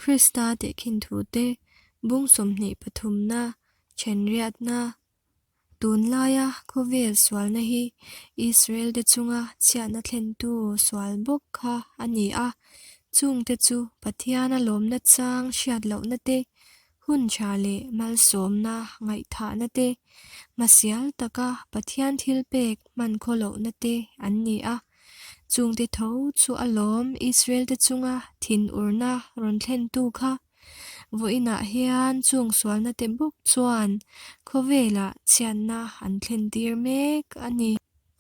Krista tehkhin thute bung 20 pathumna, thenriatna, Tunlaia khawvel sualna hi Israel-te chunga chhiatna thlentu sual bawk kha a ni a, chungte chu Pathiana lawmna chang hriat lohna te, hun tha leh malsawmna ngaihthahna te, hmasial taka Pathian thilpek hman khaw lohna te an ni a. Chungte tho chu a lawm Israel-te chunga thinurna rawn thlentu kha. Vawiinah hian chung sualna te bawk chuan khawvelah chhiatna an thlen tir mek a ni.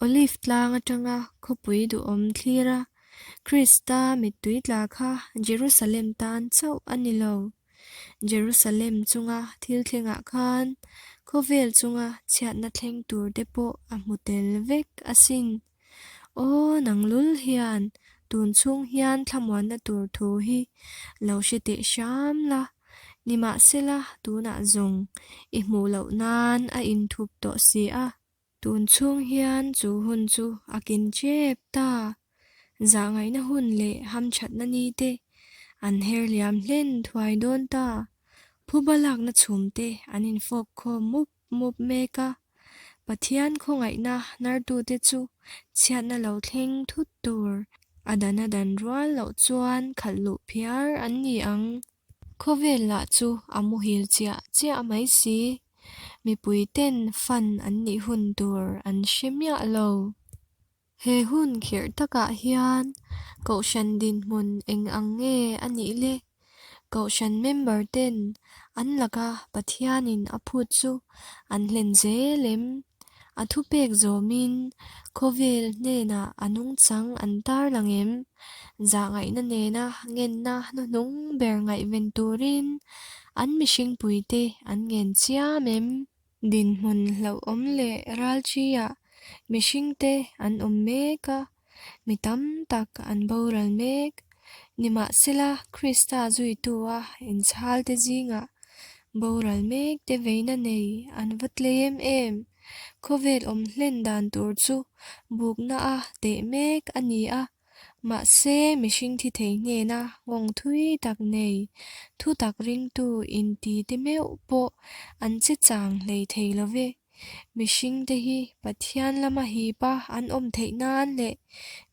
Olive tlang atanga khawpui duhawm thlira Krista mittui tla kha Jerusalem tan chauh a ni lo. Jerusalem chunga thil thlengah khan khawvel chunga chhiatna thleng tur te pawh a hmu tel vek asin. Aw, nang lul hian tun chhung hian thlamuanna tur thu hi lo hre teh hram la, nimahsela tunah zawng i hmuh loh nan a inthup tawh si a. Tun chhung hian chu hun chu a kin tep ta, zahngaihna hun leh hamthatna ni te an her liam hlen thuai dawn ta, phuba lakna chhum te an infawp khawm mup mup mek a, Pathian khawngaihna hnartute chu chhiatna lo thleng thut tur a dan a dan rual loh chuan khalh luh phiar an ni ang. Khawvel lah chu a muhil chiah chiah mai si, mipui ten fan an nih hun tur an hre miah lo. He hun khirh takah hian Kohhran dinhmun eng ang nge a nih le? Kohhran member ten an laka Pathianin a phut chu an hlen zel em? A thupek zawmin khawvel hnenah a nungchang an tarlang em? Zahngaihna nena ngenna hnuhnung ber ngaihven turin an mihringpuite an ngen chiam em? Dinhmun hlauhawm leh ralṭiah mihringte an awm mek a, mi tam tak an boral mek. Nimahsela, Krista zuitua inchhalte zingah boral mekte veina nei an va tlem em? Khawvel awm hlen dan tur chu bukna a teh mek a ni a. Mahse, mihring thi thei hnena nghawng thui tak nei, thu tak ringtu inti te meuh pawh an che chang hlei thei lo ve. Mihringte hi Pathian lama hipa an awm theih nan leh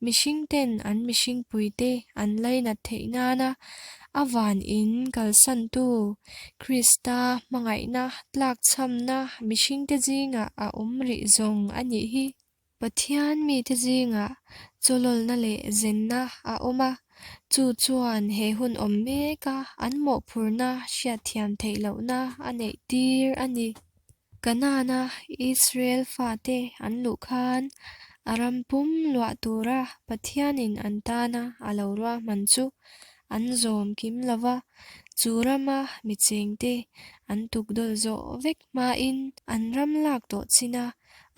mihringten an mihringpuite an lainat theih nana a van in kalsantu Krista hmangaihna tlakchhamna mihringte zingah a awm rih zawng a nih hi. Pathian mite zingah chawlawlna leh zenna a awm a, chu chuan he hun awm meka an mawhphurhna hriatthiam theih lohna a neih tir a ni. Kanaana Israel fate an luh khan a ram pum luah tura Pathianin an tana a lo ruahman chu an zawm kim lo va, chu rama mi chengte an tukdawlh zawh vek hmain an ram lak tawh chin a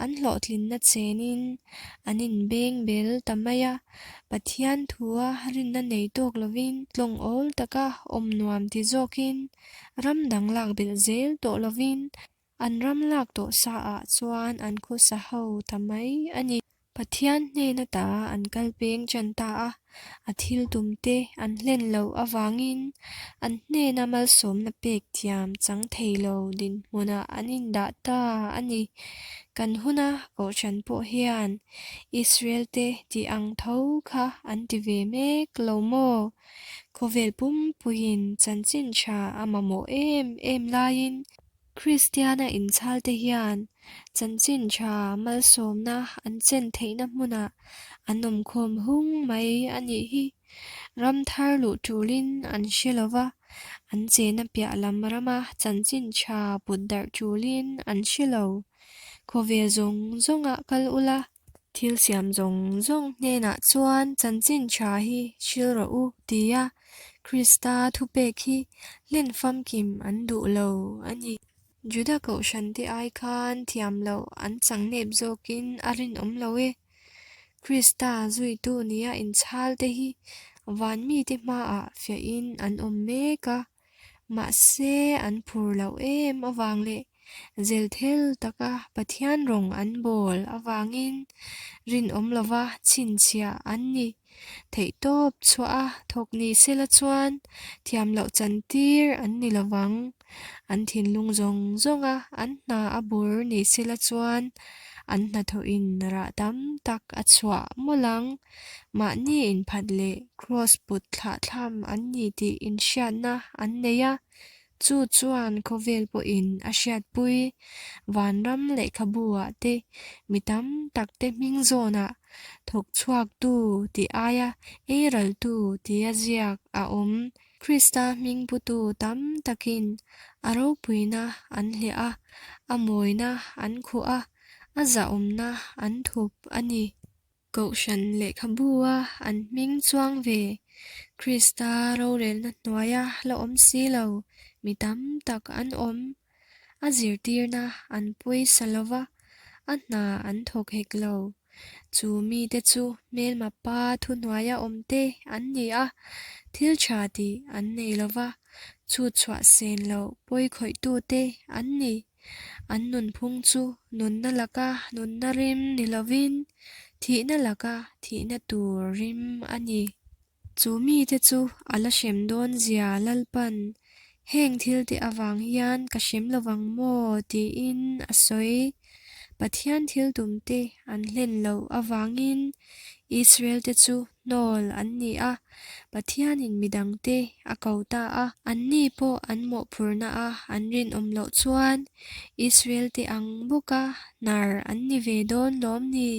An hlawhtlinna chenin an inbeng bel ta mai a, Pathian thua rinna nei tawk lovin tlawng awl taka awm nuam ti zawkin ram dang lak belh zel tawh lovin an ram lak tawh saah chuan an khawsa ho ta mai a ni. Pathian hnen ata an kal peng ṭan ta a, a thil tumte an hlen loh avangin an hnena malsawmna pek thiam chang thei lo dinhmunah an indah ta a ni. Kan huna Kohhran pawh hian Israel-te tih ang tho kha an ti ve mek lo maw? Khawvel pumpuiin chanchin ṭha a mamawh em em laiin Kristiana inchhalte hian chanchin tha malsawmna an chen theihna hmunah an awmkhawm hung mai a nih hi. Ram thar luh tulin an hre lo va, an chena piah lam rama chanchin tha put darh tulin an hre lo. Khawvel zawng zawngah kal ula, thil siam zawng zawng hnenah chuan chanchin tha hi hrilh rawh u tia Krista thupek hi hlen famkim an duh lo a ni. Juda kohhrante ai khan thiam loh an chang nep zawkin a rinawm lo e. Krista zuitu nia inchhalte hi van mite hmaah fiahin an awm mek a, mahse an phur loh em avang leh. Zelthel taka Pathian rawng an bawl avangin rinawm lova chhinchhiah an ni. Theihtawp chhuah a thawk ni sela chuan thiam loh chantir an ni lovang. An thinlung zawng zawnga an hna a bur ni sela chuan an hnathawhin rah tam tak a chhuah mawlh ang. Mahni inphat leh kraws put thlahthlam an ni tih inhriatna an nei a, chu chuan khawvel pawhin a hriatpui. Vanram lehkhabu-ah te mi tam takte hming zawnah thawk chhuaktu tih aia eiraltu tia ziak a awm. Krista hming putu tam takin a ropuina an hliah a, a mawina an khuh a, a zahawmna an thup a ni. Kohhran lehkhabu-a an hming chuang ve, Krista rorelna hnuaia la awm si lo mi tam tak an awm. A zirtirna an pawisa lo va, a hna an thawk hek lo. Chu mite chu hmelma pa thuhnuaia awmte an ni a, thil tha tih an nei lo va, chhutchhuah sen loh pawikhawih-tute an ni. An nunphung chu nunna laka nunna rim ni lovin thihna laka thihna tur rim a ni. Chu mite chu a la hrem dawn zia Lalpan heng thilte avang hian ka hrem lovang maw tiin a sawi. Pathian thil tumte an hlen loh avangin Israelte chu hnawl an ni a, Pathianin midangte a ko ta a. Anni pawh an mawhphurhna a an rinawm loh chuan Israelte ang bawka hnar an ni ve dawn lawm ni?